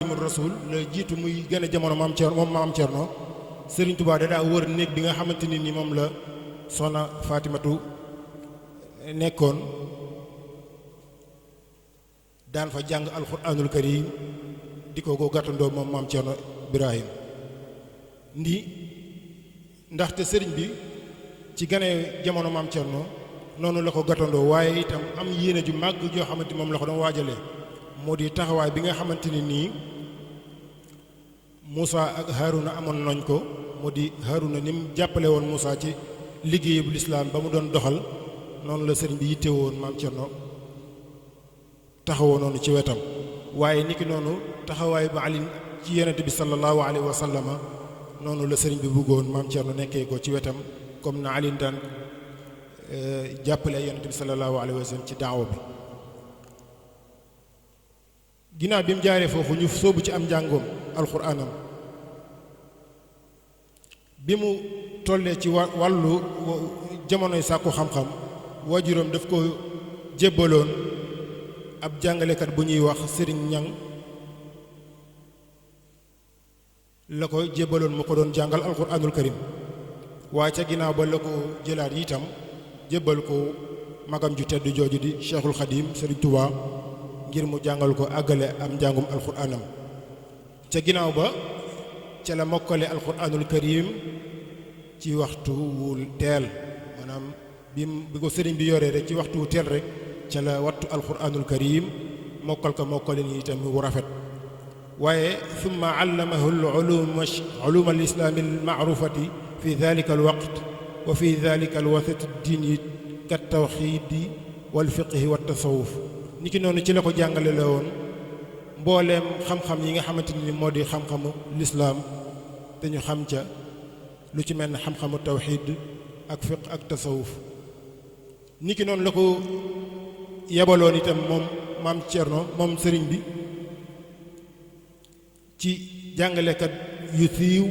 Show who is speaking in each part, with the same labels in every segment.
Speaker 1: Xaadimu Rasuul la jiitu muy gën a jamono maam Cerno Sëriñ Tuubaa da daa wër néeg bi nga xamante ni moom la soxna Faatimatu nekkoon daan fa jàng alxuraanul karim di ko gàttandoo moom maam Cerno Birahim ndaxte sëriñ bi ci gane jamono maam Cerno noonu la ko gàttandoo waaye itam am yéene ju màgg joo xamante moom la ko doon waajalee moo di taxawaay bi nga xamante ni nii Moussa ak Haruna amoon nañ ko mu di Haruna ni mu jàppale woon Moussa ci liggéeyu lislaam ba mu doon doxal noonu la sëriñ bi yitte woon maam Cerno taxawoo noonu ci wetam waaye niki noonu taxawaay ba Ali ci yonent bi sallallahu alayhi wa sallama noonu la sëriñ bi bëggoon maam Cerno nekkee ko ci wetam comme na Ali daan jàppale yonent bi sallallahu alayhi wa sallam ci daawa bi ginnaaw bi mu jaaree foofu ñu sóobu ci am njàngoom alxuraanam bi mu tollee ci wàllu jamonoy sàkku xam-xam waajuram daf ko jébbaloon ab jàngalekat bu ñuy wax sëriñ ñang la ko jébbaloon mu ko doon jàngal alxuraanul karim waaye ca ginnaaw ba la ko jëlaat itam jébbal ko magam ju tedd jooju di Cheikhul Khadim Sëriñ Tuubaa ngir mu jàngal ko àggale am njàngum alxuraanam ca ginnaaw ba ca la mokkale alxuraanul karim ci waxtu wu teel maanaam bi ko sëriñ bi yoree rek ci waxtu wu teel rek ca la wattu alxuraanul karim mokkal ko mokkale ni itam wu rafet waaye summa allamahu ulum al islaami al maarufati fi dalika al waqt wa fi dalika al wasat diini kat tawxiidi wal fiqhi wa tasawuf niki noonu ci la ko jàngale la woon mbooleem xam-xam yi nga xamante ni moo di xam-xamu lislaam te ñu xam ca lu ci mel ne xam-xamu tawxiid ak fiq ak tasawuf niki noonu la ko yebaloon itam moom maam Cerno moom sëriñ bi ci jàngalekat yu siiw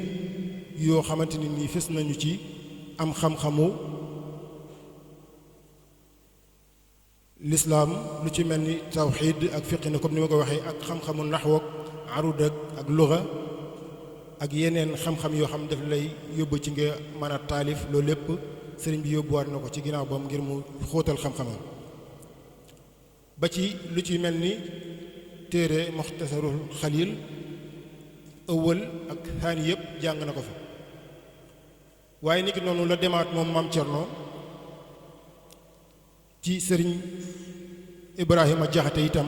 Speaker 1: yoo xamante ni nii fes nañu ci am xam-xamu lislaam lu ci mel ni tawxiid ak fiq na comme ni ma ko waxee ak xam-xamu naxwook arud ak luga ak yeneen xam-xam yoo xam daf lay yóbbu ci nga mën a taalif loolu lépp sëriñ bi yóbbuwaat na ko ci ginnaaw bam ngir mu xóotal xam-xamam ba ci lu ci mel ni téere muxtasarul xalil ëwwal ak xaani yëpp jàng na ko fa waaye niki noonu la demaat moom maam Cerno ci sëriñ Ibrahima Jaxate itam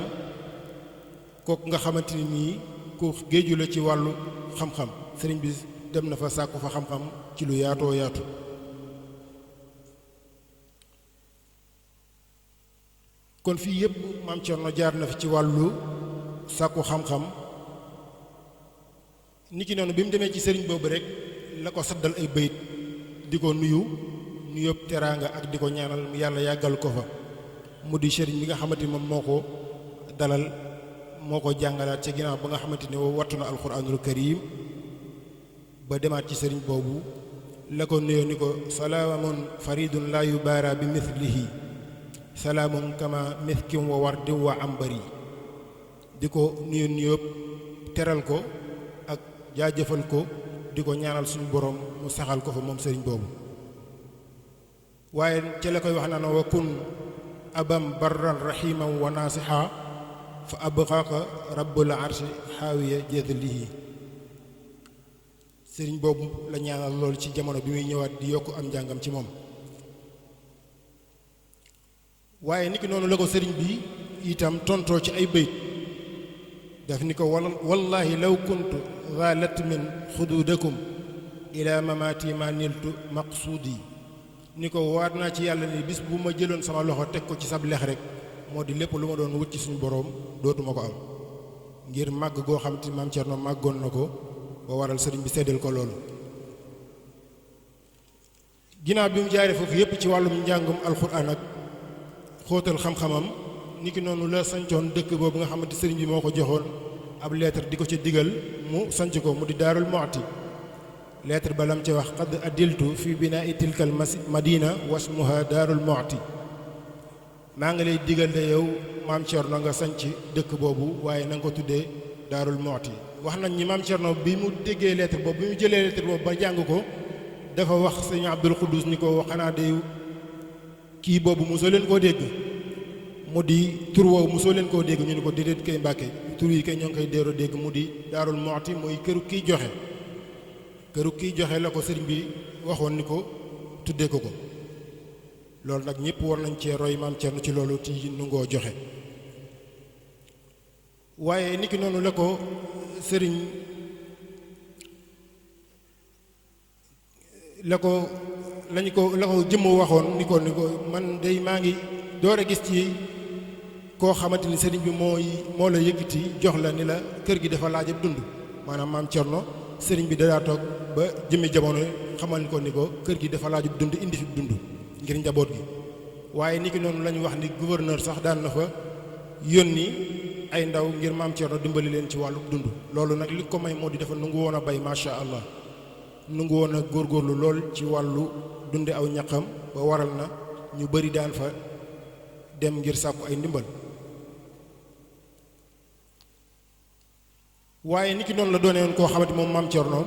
Speaker 1: kooku nga xamante ni nii ku géeju la ci wàllu xam-xam sëriñ bi dem na fa sàkku fa xam-xam ci lu yaatoo yaatu kon fii yëpp maam Cerno jaar na fi ci wàllu sàkku xam-xam niki noonu bi mu demee ci sëriñ boobu rek la ko saddal ay bayit di ko nuyób teraanga ak di ko ñaanal yàlla yàggal ko fa mu di sëriñ bi nga xamante ni moom moo ko dalal moo ko jàngalaat ca ginnaaw ba nga xamante ni wattu na alxuraanul karim ba demaat ci sëriñ boobu la ko nuyoo ni ko salaamun faridun la yubaara bi mithlihi salaamun kama mithkim wa wardi wa ambari di ko nuyób teral ko ak jaajëfal ko di ko ñaanal suñu borom mu saxal ko fa moom sëriñ boobu waaye ci la koy wax naan wa kun abam barran rahiman wa nasiha fa abqaaka rabbul arshi xaawiya jadlihi sëriñ boobu la ñaanal loolu ci jamono bi muy ñëwaat di yokk am njàngam ci moom waaye niki noonu la ko sëriñ bi itam tontoo ci ay bayt daf ni ko wallahi law kuntu za latmin xuduudakum ila mamati ma niltu maqsuudi ni ko waat naa ci yàlla ni bis bu ma jëloon sama loxo teg ko ci sab lex rek moo di lépp lu ma doon wut ci suñu boroom dootuma ko am ngir màgg goo xam te maam Cerno màggoon na ko ba waral sëriñ bi seddal ko loolu ginnaaw bi mu jaaree foofu yépp ci wàllum njàngum alxuraan ak xóotal xam-xamam niki noonu la sancoon dëkk boobu nga xamante sëriñ bi moo ko joxoon ab lettre di ko ci digal mu sanc ko mu di Daarul Muxti lettre ba lam ci wax qad adiltu fi binaa'i tilkal madina wasmuha Daarul Muxti maa ngi lay digal de yow maam Cerno nga sanc dëkk boobu waaye na nga ko tuddee Daarul Muxti wax nañ ni maam Cerno bi mu déggee lettre boobu bi mu jëlee lettre boobu ba jàng ko dafa wax sëñ Abdul Xuddus ni ko xanaa day kii boobu mosoo leen koo dégg mu di tur woowu mosoo leen koo dégg ñu ni ko déedéet kay Mbàkke tur yi kay ñoo ngi koy déero dégg mu di Daarul Muxti mooy këru kiy joxe këru kiy joxe la ko sëriñ bi waxoon ni ko tuddee ko ko loolu nag ñëpp war nañ cee roy maam Cerno ci loolu ci nungoo joxe waaye niki noonu la ko sëriñ la ko jëmm waxoon ni ko man day maa ngi door a gis ci koo xamante ni sëriñ bi moo la yëkkati jox la ni la kër gi dafa laaj ab dund maanaam maam Cerno sëriñ bi daa toog ba jëmmi jamono xamal ko ni ko kër gi dafa laaj ab dund indi fi dund ngir njaboot gi waaye niki noonu la ñu wax ni gouverneur sax daan na fa yónni ay ndaw ngir maam Cerno dimbali leen ci wàllu dund loolu nag li ko may moo di dafa nungu woon a bay macha allah nungu woon a góorgóorlu lool ci wàllu dunde aw ñaqam ba waral na ñu bari daan fa dem ngir sàkku ay ndimbal waaye niki noonu la doone woon koo xamante moom maam Cerno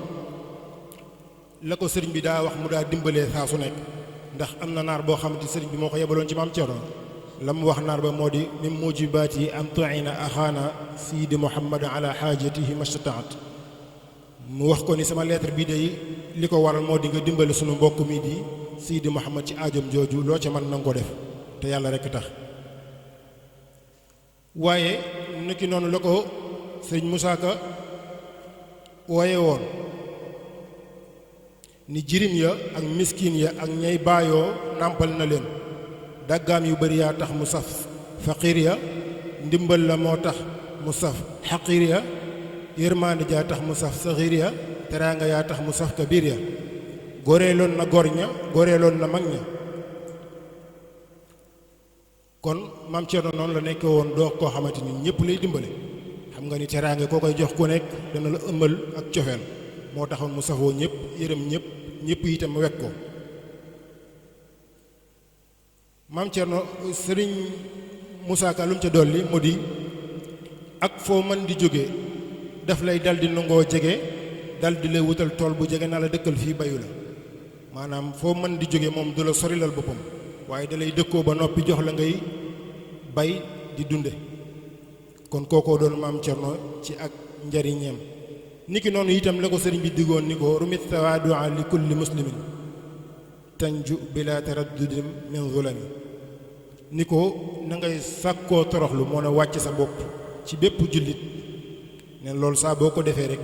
Speaker 1: la ko sëriñ bi daa wax mu daa dimbalee saa su nekk ndax am na naar boo xamante sëriñ bi moo ko yebaloon ci maam Cerno la mu wax naar ba moo di min mujibaati am tuina axaana sidi muhammad ala xaajatihi mastataat mu wax ko ni sama lettre bii day li ko waral moo di nga dimbali sunu mbokk mi di sidi muhammad ci aajam jooju loo ca mën na nga ko def te yàlla rekk tax waaye niki noonu la ko sëriñ Musaa Ka wooye woon ni jirim ya ak miskin ya ak ñay baayoo nàmpal na leen daggaam yu bari yaa tax mu saf faqiir ya ndimbal la moo tax mu saf xaqiir ya yërmaande jaa tax mu saf saxiir ya teraanga yaa tax mu saf kabiir ya goreeloon na gor ña goreeloon na mag ña kon maam Cerno noonu la nekkee woon doo koo xamante ni ñëpp lay dimbale xam nga ni teraanga koo koy jox ku nekk dana la ëmbal ak cofeel moo taxoon mu safoo ñëpp yërëm ñëpp itam wekk ko maam Cerno sëriñ Musaa Ka lu mu ca dolli mu di ak foo mën di jóge daf lay dal di nangoo jege dal di lay wutal tool bu jege naa la dëkkal fii bayu la maanaam foo mën di jóge moom du la sorilal boppam waaye da lay dëkkoo ba noppi jox la ngay bay di dunde kon kookoo doon maam Cerno ci ak njariñeem niki noonu itam la ko sëriñ bi diggoon ni ko rumit tawaadua li kulli muslimin tanju bila taraddudin min zulami ni ko na ngay sàkkoo toroxlu moo ne wàcc sa bopp ci bépp jullit ne loolu saa boo ko defee rek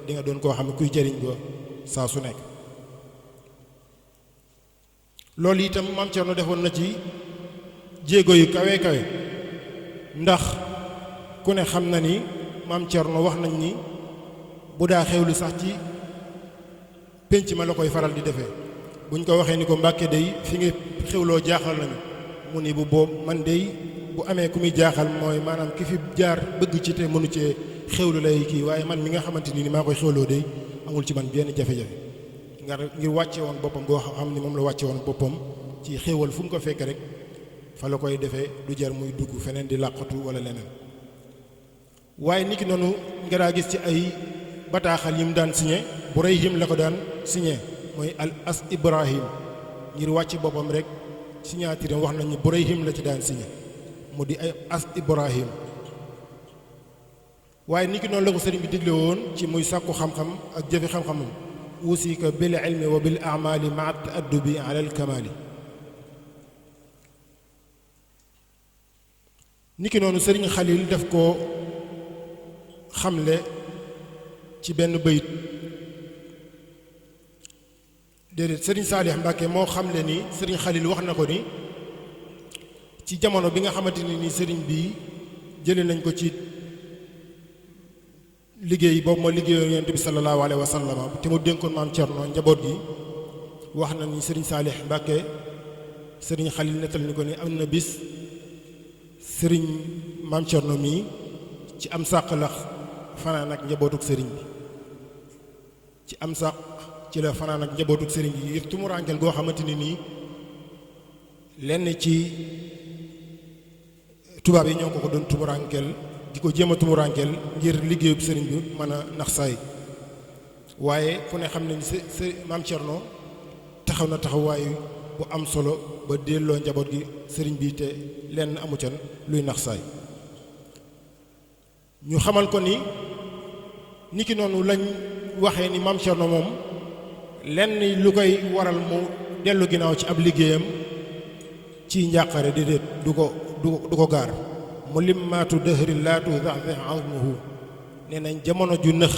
Speaker 1: di nga doon koo xam ne kuy jariñ ba saa su nekk loolu itam maam Cerno defoon na ci jéego yu kawe kawe ndax ku ne xam na ni maam Cerno wax nañ ni bu daa xewlu sax ci pénc ma la koy faral di defee buñ ko waxee ni ko Mbàkke day fi nga xewloo jaaxal nañu mu ni bu boobu man day bu amee ku muy jaaxal mooy maanaam ki fi jaar bëgg ci te mënu cee xewlu lay kii waaye man mi nga xamante ni maa koy xewloo day amul ci man benn jafe-jafe ngir wàcce woon boppam goo xam ni moom la wàcce woon boppam ci xéewal fu mu ko fekk rek fa la koy defee du jar muy dugg feneen di làqatu wala leneen waaye niki noonu nga daa gis ci ay bataaxal yi mu daan signé Burayhim la ko daan signé mooy al as Ibrahim ngir wàcce boppam rek signature wax nañu Burayhim la ci daan signé mu di ay as Ibrahim waaye niki noonu la ko sëriñ bi digle woon ci muy sàkku xam-xam ak jëfi xam-xamam usika bil ilmi wa bil amali maa taaddubi ala al kamali niki noonu sëriñ Xalil daf ko xamle ci benn bayit déedéet sëriñ Saalix Mbàkke moo xamle ni sëriñ Xalil wax na ko ni ci jamono bi nga xamante ni sëriñ bi jële nañ ko ci liggéey boobu ma liggéeyoon Yonent bi sallallahu alayhi wa sallam te mu dénkoon maam Cerno njaboot gi wax na ni sëriñ Saalix Mbàkke sëriñ Xalil nettal ni ko ni am na bis sëriñ maam Cerno mii ci am sàq la fanaan ak njabootuk sëriñ bi ci am sàq ci la fanaan ak njabootuk sëriñ bi ngir tumuraankel goo xamante ni nii lenn ci tubaab yi ñoo ko doon tumuraankel di ko jéem a tumuraankeel ngir liggéeyub sëriñ bi mën a nax saay waaye ku ne xam nañ maam Cerno taxaw na taxawaayu bu am solo ba delloo njaboot gi sëriñ bi te lenn amu can luy nax saay ñu xamal ko ni niki noonu lañ waxee ni maam Cerno moom lenn lu koy waral mu dellu ginnaaw ci ab liggéeyam ci njàqare déedéet du ko gaar mu limmaatu dëhëri laatu zaxzax azmuhu nee nañ jamono ju nëx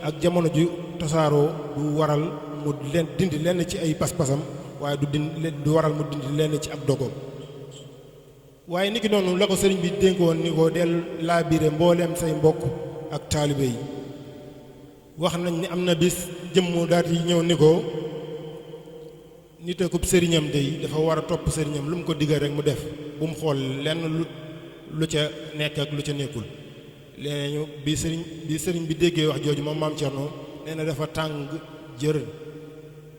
Speaker 1: ak jamono ju tasaaroo du waral mu dindi lenn ci ay pas-pasam waaye du waral mu dindi lenn ci ak dogoom waaye niki noonu la ko sëriñ bi dénkoon ni ko del laa biire mbooleem say mbokk ak taalibe yi wax nañ ni am na bis jëmm daal di ñëw ni ko nit akub sëriñam day dafa war a topp sëriñam lu mu ko digal rek mu def bu mu xool lenn lu ca nekk ak lu ca nekkul léegi bi sëriñ bi déggee wax jooju moom maam Cerno nee na dafa tàng jër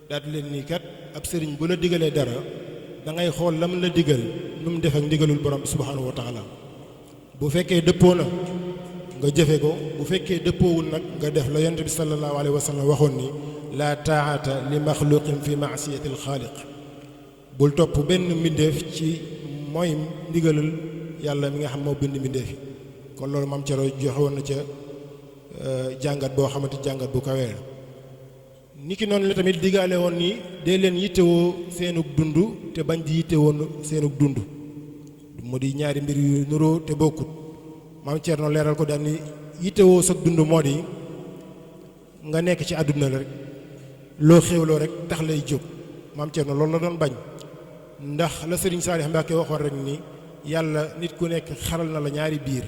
Speaker 1: daal di leen nii kat ab sëriñ bu la digalee dara da ngay xool la mu la digal nu mu def ak ndigalul borom bi subhaanahu wa taala bu fekkee dëppoo na nga jëfe ko bu fekkee dëppoowul nag nga def la yonent bi sallallahu alayhi wa sallam waxoon ni laa taa'ata li maxluqin fi maasiyatil xaaliq bul topp benn mbindeef ci mooy ndigalul yàlla mi nga xam moo bind mbindeef yi kon loolu maam Cerno joxe woon na ca jàngat boo xamante jàngat bu kawee la niki noonu la tamit diggaale woon ni dee leen yittewoo seenug dund te bañ di yittewoo seenug dund mu di ñaari mbir yu nuroo te bokkut maam Cerno leeral ko daal ni yittewoo sa dund moo di nga nekk ci àdduna la rek loo xéwloo rek tax lay jóg maam Cerno loolu la doon bañ ndax la Sëriñ Saalix Mbàkke waxoon rek ni yàlla nit ku nekk xaral na la ñaari biir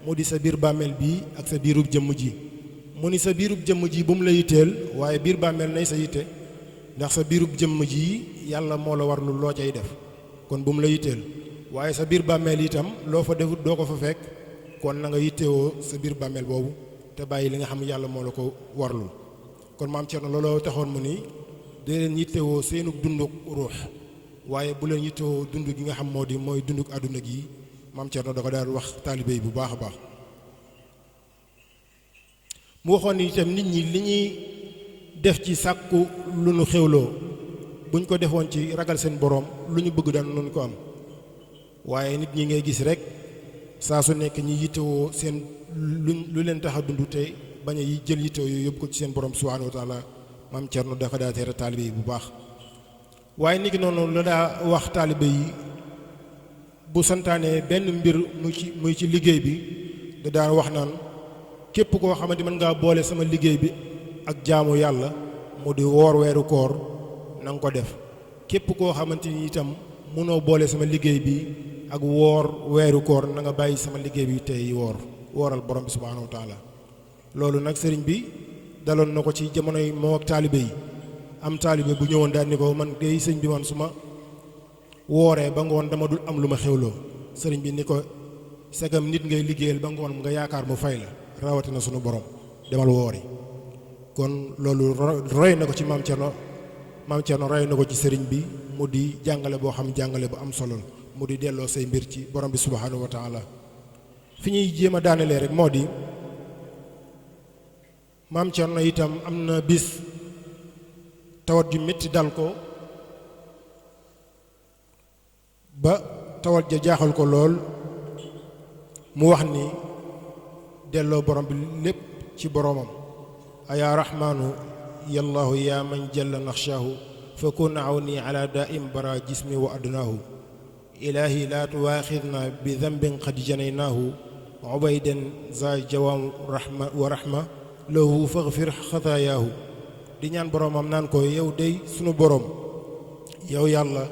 Speaker 1: mu di sa biir bàmmeel bii ak sa biirub jëmm ji mu ni sa biirub jëmm ji bu mu la yitteel waaye biir bàmmeel nay sa yitte ndax sa biirub jëmm ji yàlla moo la warlu loo cay def kon bu mu la yitteel waaye sa biir bàmmeel itam loo fa defut doo ko fa fekk kon na nga yittewoo sa biir bàmmeel boobu te bàyyi li nga xam yàlla moo la ko warlul kon maam Cerno looloo taxoon mu ni dee leen yittewoo seenug dunduk ruux waaye bu leen yittewoo dund gi nga xam moo di mooy dunduk àdduna gi maam Cerno da ko daal wax taalibe yi bu baax a baax mu waxoon ni itam nit ñi li ñuy def ci sàkku lu nu xewloo buñ ko defoon ci ragal seen boroom lu ñu bëgg daan noonu ko am waaye nit ñi ngay gis rek saa su nekk ñi yittewoo seen lu leen tax a dund te bañ a jël yittewoo yooyu yóbbu ko ci seen borom subhaanahu wa taala maam Cerno dafa daa tere taalibe yi bu baax waaye niki noonu la daa wax taalibe yi bu santaanee benn mbir muy ci liggéey bi da daan wax naan képp koo xamante mën ngaa boole sama liggéey bi ak jaamu yàlla mu di woor weeru koor na nga ko def képp koo xamante ni itam mënoo boole sama liggéey bi ak woor weeru koor na nga bàyyi sama liggéey bi tey wooral borom bi subhaanahu wa taala loolu nag sëriñ bi daloon na ko ci jamono yi moo ak taalibe yi am taalibe bu ñëwoon daal ni ko man day sëñ bi man su ma wooree ba ngoon dama dul am lu ma xewloo sëriñ bi ni ko segam nit ngay liggéeyal ba ngoon nga yaakaar mu fay la rawatina sunu borom demal woori kon loolu roy na ko ci maam Cerno roy na ko ci sëriñ bi mu di jàngale boo xam jàngale bu am solo mu di delloo say mbir ci borom bi subhaanahu wa taala fi ñuy jéem a daanelee rek moo di maam Cerno itam am na bis tawat ju métti dal ko ba tawat ja jaaxal ko lool mu wax ni delloo borom bi lépp ci boromam ayaa rahmaanu yallaahu yaa man jalla naxshaahu fa kun awni ala daa'im bara jismi wa adnaahu ilaahi laa tuwaaxidna bi dambin qad janaynaahu ubaydan za jawaam wa rahma lahu faghfir xataayaahu di ñaan boromam naan ko yow day sunu borom yow yàlla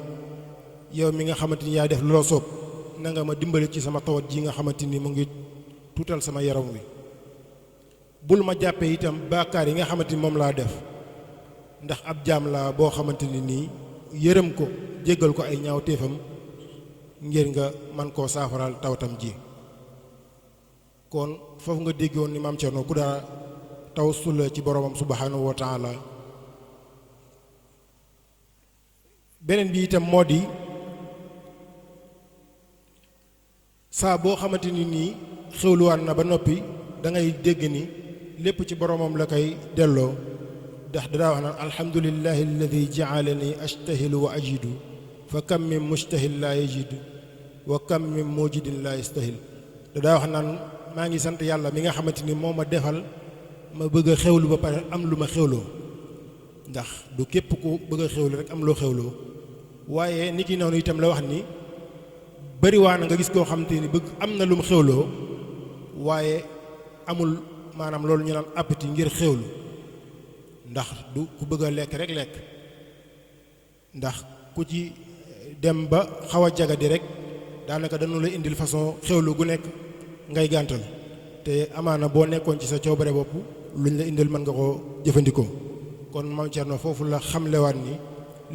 Speaker 1: yow mi nga xamante ni yaa def loo soob na nga ma dimbali ci sama tawat ji nga xamante ni mu ngi tuutal sama yaram wi bul ma jàppee itam baakaar yi nga xamante ni moom laa def ndax ab jaam laa boo xamante ni nii yërëm ko jéggal ko ay ñaawteefam ngir nga man koo saafaraal tawatam ji kon foofu nga déggoon ni maam Cerno ku daa tawassul ci boromam subhanahu wa taala beneen bi itam moo di saa boo xamante ni nii xewluwaan na ba noppi da ngay dégg ni lépp ci boromam la koy delloo ndax dadaa wax naan alhamdulillahi alladi jaalani ashtahilu wa ajidu fa kam min mustahil laa yajidu wa kam min mujidin laa yastahil dadaa wax naan maa ngi sant yàlla mi nga xamante ni moo ma defal ma bëgg a xewlu ba pare am lu ma xewloo ndax du képp ku bëgg a xewlu rek am loo xewloo waaye ni ki noonu itam la wax ni bariwaa na nga gis koo xamante ni bëgg am na lu mu xewloo waaye amul maanaam loolu ñu naan appétit ngir xewlu ndax du ku bëgg a lekk rek lekk ndax ku ci dem ba xaw a jagadi rek daanaka dañu la indil façon xewlu gu nekk ngay gàntal te amaana boo nekkoon ci sa coobare bopp luñ la indil mën nga koo jëfandikoo kon Maam Cerno foofu la xamlewaat ni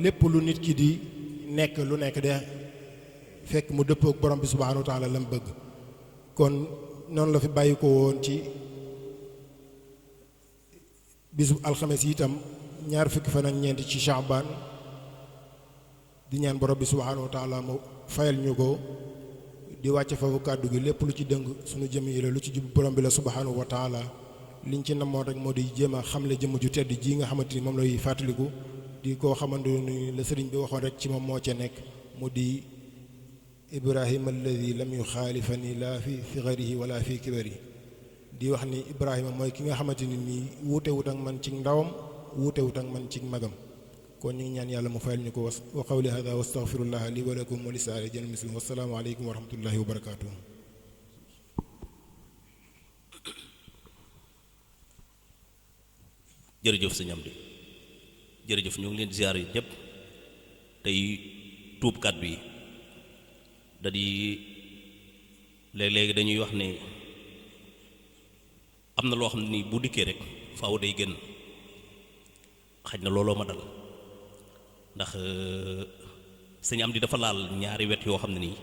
Speaker 1: lépp lu nit ki di nekk lu nekk de fekk mu dëppook borom bi subhaanahu wa taala la mu bëgg kon noonu la fi bàyyi ko woon ci bisu alxames yi itam ñaar fukki fan ak ñeenti ci Shaabaan di ñaan borom bi subhaanahu wa taala mu fayal ñu ko di wàcce foofu kàddu gi lépp lu ci dëng suñu jëm yi la lu ci jub borom bi la subhaanahu wa taala liñ ci namoon rek moo di jéem a xamle jëmm ju tedd ji nga xamante ni moom lay fàttaliku di koo xamante ni la sëriñ bi waxoon rek ci moom moo ca nekk mu di ibrahima alladi lam yuxaalifani laa fi sigarihi wala fi kibari di wax ni ibrahima mooy ki nga xamante ni nii wuute wut ak man ci ndawam wuute wut ak man ci magam kon ñu ngi ñaan yàlla mu fayal ñu ko wa qawli hada wa astaghfirullah li wa lakum wa li saa'iril muslimin wassalaamu aleykum wa rahmatullahi wa barakatuh
Speaker 2: jërëjëf sëñ Amdi jërëjëf ñu ngi leen di ziar yi ñëpp tey tuub kàddu yi da di léeg-léegi dañuy wax ne am na loo xam ne nii bu dikkee rek faaw day gën xaj na looloo ma dal ndax sëñ Amdi dafa laal ñaari wet yoo xam ne nii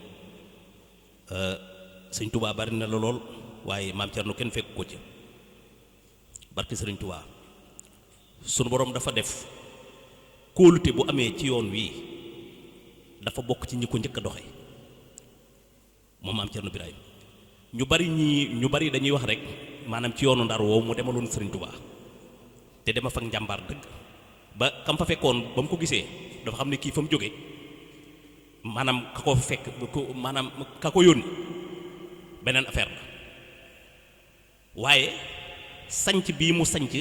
Speaker 2: sëñ Touba bari na la lool waaye Maam Cerno kenn fekk ko ci barki sëriñ Touba sunu borom dafa def kóolute bu amee ci yoon wii dafa bokk ci ñi ko njëkk a doxe moom Maam Cerno Birahim ñu bari dañuy wax rek maanaam ci yoonu Ndar woowu mu demaloon sëriñ Touba te dema fa njàmbaar dëgg ba kam fa fekkoon ba mu ko gisee dafa xam ne kii fa mu jóge maanaam ka ko fekk maanaam ka ko yónni beneen affaire la waaye sanc bii mu sanc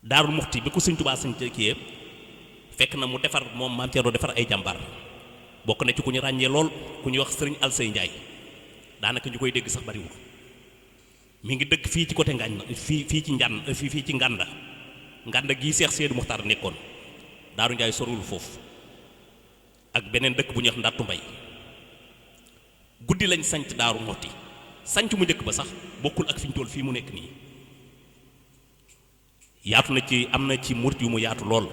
Speaker 2: daarul muxti bi ko sëñ Touba sanc kii fekk na mu defar moom Maam Cerno defar ay jàmbaar bokk na ci ku ñu ràññee lool ku ñuy wax sëriñ Alsey Njaay daanaka ñu koy dégg sax bariwul mi ngi dëkk fii ci côté Ngaañ fii ci Nganda gii Seex Seedu Muxtaar nekkoon Daaru Njaay sorul foofu ak beneen dëkk bu ñuy wax Ndattu Mbay guddi lañ sanc Daaru Muxti sanc mu njëkk ba sax bokkul ak fi ñu toll fii mu nekk nii yaatu na ci am na ci murit yu mu yaatu lool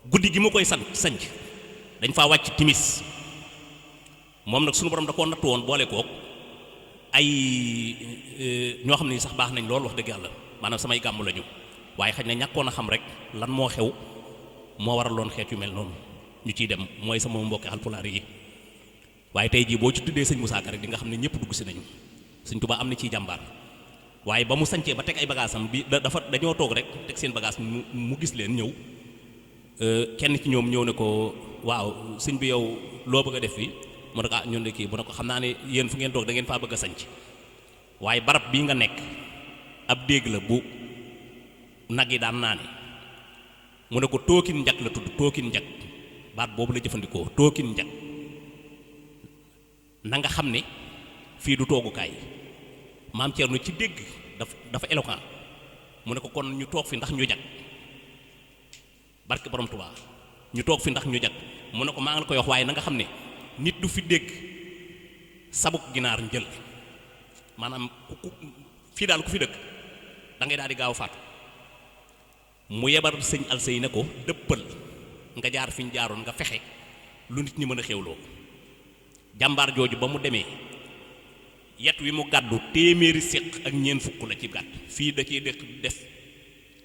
Speaker 2: guddi gi mu koy sanc dañ faa wàcc timis moom nag sunu borom da koo nattu woon boole kook ay ñoo xam ne sax baax nañ lool wax dëgg yàlla maanaam samay gàmm lañu waaye xëy na ñàkkoon a xam rek lan moo xew moo waraloon xeet yu mel noonu ñu ciy dem mooy sama mbokki alpulaar yi waaye tey jii boo ci tuddee sëñ Musaa Ka rek di nga xam ne ñëpp dugg si nañu sëñ Tuubaa am na ciy jàmbaar waaye ba mu sancee ba teg ay bagaasam bi dañoo toog rek teg seen bagage mu gis leen ñëw kenn ci ñoom ñëw ne ko waaw sëñ bi yow loo bëgg a def fi mu ne ko ñun de kii mu ne ko xam naa ne yéen fu ngeen toog da ngeen faa bëgg a sanc waaye barab bii nga nekk ab déeg la bu nag yi daan naane mu ne ko tookin njag la tudd tookin njag baat boobu la jëfandikoo tookin njag na nga xam ne fii du toogukaay Maam Cerno ci dégg dafa éloquent mu ne ko kon ñu toog fi ndax ñu jag barke borom Tuubaa ñu toog fi ndax ñu jag mu ne ko maa ngi la koy wax waaye na nga xam ne nit du fi dégg sabuk ginaar njël maanaam ku fii daal ku fi dëkk da ngay daal di gaaw faatu mu yebar sëñ Alsey ne ko dëppal nga jaar fi ñu jaaroon nga fexe lu nit ñi mën a xewloo jàmbaar jooju ba mu demee yet wi mu gàddu téeméeri séq ak ñeent fukk la ci gàtt fii da ciy def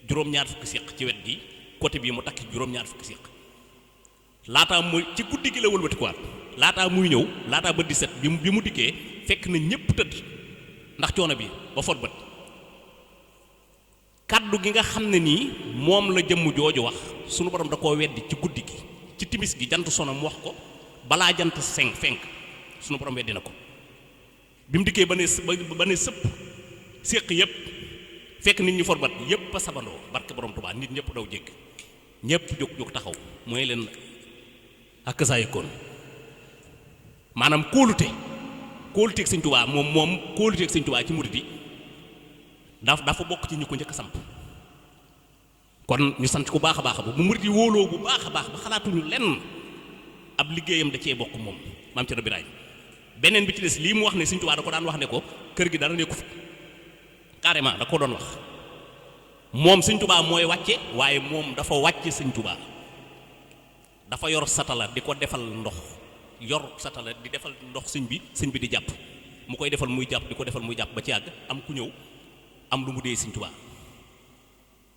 Speaker 2: juróom-ñaar fukki séq ci wet gi côté bii mu takki juróom-ñaar fukki séq laataa mu ci guddi gi la wëlbatikuwaat laataa muy ñëw laataa bët di set bi mu dikkee fekk na ñëpp tëdd ndax coono bi ba fot bët kaddu gi nga xam ne nii moom la jëmm jooju wax sunu borom da koo weddi ci guddi gi ci timis gi jant sono mu wax ko balaa jant fenk sunu borom weddi na ko bi mu dikkee ba ne sëpp séq yëpp fekk nit ñi forbat yëpp a sabandoo barke borom Tuubaa nit ñëpp daw jégg ñëpp jóg taxaw mooy leen ak saa yëkkoon maanaam kóoluteeg Sëñ Tuubaa moom kóoluteeg Sëñ Tuubaa ci murid yi dafa bokk ci ñu ko njëkk a samp kon ñu sant ku baax a baax bu murid yi wóoloo bu baax a baax ba xalaatuñu lenn ab liggéeyam da cee bokk moom maam Cerno Birahim beneen bi ci des lii mu wax ne Sëñ Tuubaa da ko daan wax ne ko kër gi dara nekku fi carrément da ko doon wax moom Sëñ Tuubaa mooy wàcce waaye moom dafa wàcce Sëñ Tuubaa dafa yor satala di ko defal ndox yor satala di defal ndox sëñ bi di jàpp mu koy defal muy jàpp di ko defal muy jàpp ba ci àgg am ku ñëw am lu mu dee Sëñ Tuubaa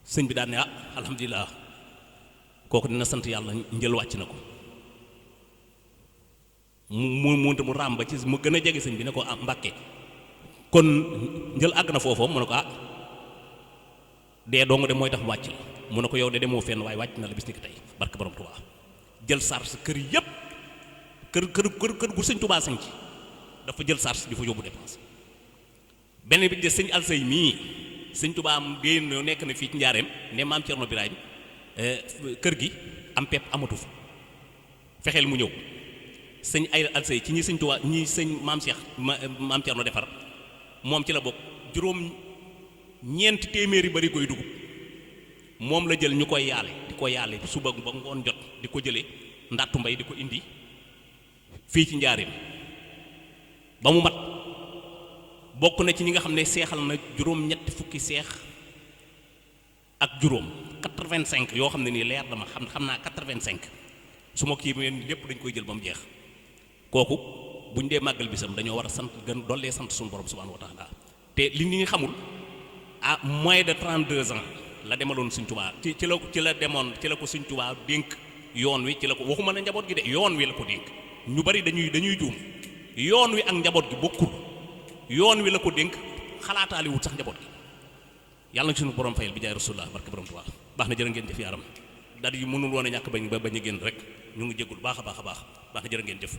Speaker 2: sëñ bi daan ne alhamdulilah kooku dina sant yàlla njël wàcc na ko mu raam ba ci mu gën a jege sëñ bi ne ko Mbàkke kon njël àgg na foofu mu ne ko dee dong de mooy tax mu wàcc la mu ne ko yow de demoo fenn waaye wàcc na la bis ni ki tey barke borom Tuubaa jël sars kër yépp kër gu Sëñ Tuubaa sañ ci dafa jël sars di fa yóbbu dépense beneen bi de sëñ Alsey mii Sëñ Tuubaa am dee nekk na fii ci njaareem ne maam Cerno Birahim kër gi am pepp amatu fa fexeel mu ñëw sëñ ay Alsey ci ñi Sëñ Tuubaa ñi sëñ maam Cheikh maam Cerno defar moom ci la bokk juróom ñeenti téeméeri bari koy dugub moom la jël ñu koy yaale di ko yaale suba ba ngoon jot di ko jëlee ndattu mbay di ko indi fii ci njaareem ba mu mat bokk na ci ñi nga xam ne seexal na juróom ñetti fukki seex ak juróom 85 yoo xam ne nii leer dama xam naa 85 su ma kii lépp dañ koy jël ba mu jeex kooku buñ dee màggal bisam dañoo war a sant gën dollee sant suñu borom subhanahu wa taala te li nit ñi xamul à moins de 32 ans la demaloon Sëñ Tuubaa ci la demoon ci la ko Sëñ Tuubaa dénk yoon wi ci la ko waxuma na njaboot gi de yoon wi la ko dénk ñu bari dañuy juum yoon wi ak njaboot gi bokkul yoon wi la ko dénk xalaataali wut sax njaboot gi yàlla na suñu borom fayal bi jaay rasulullah barke borom Tuubaa baax na jërë ngeen jëf yaram daal yi mënul woon a ñàkk bañ a génn rek ñu ngi jéggul baax a baax na jërë ngeen jëf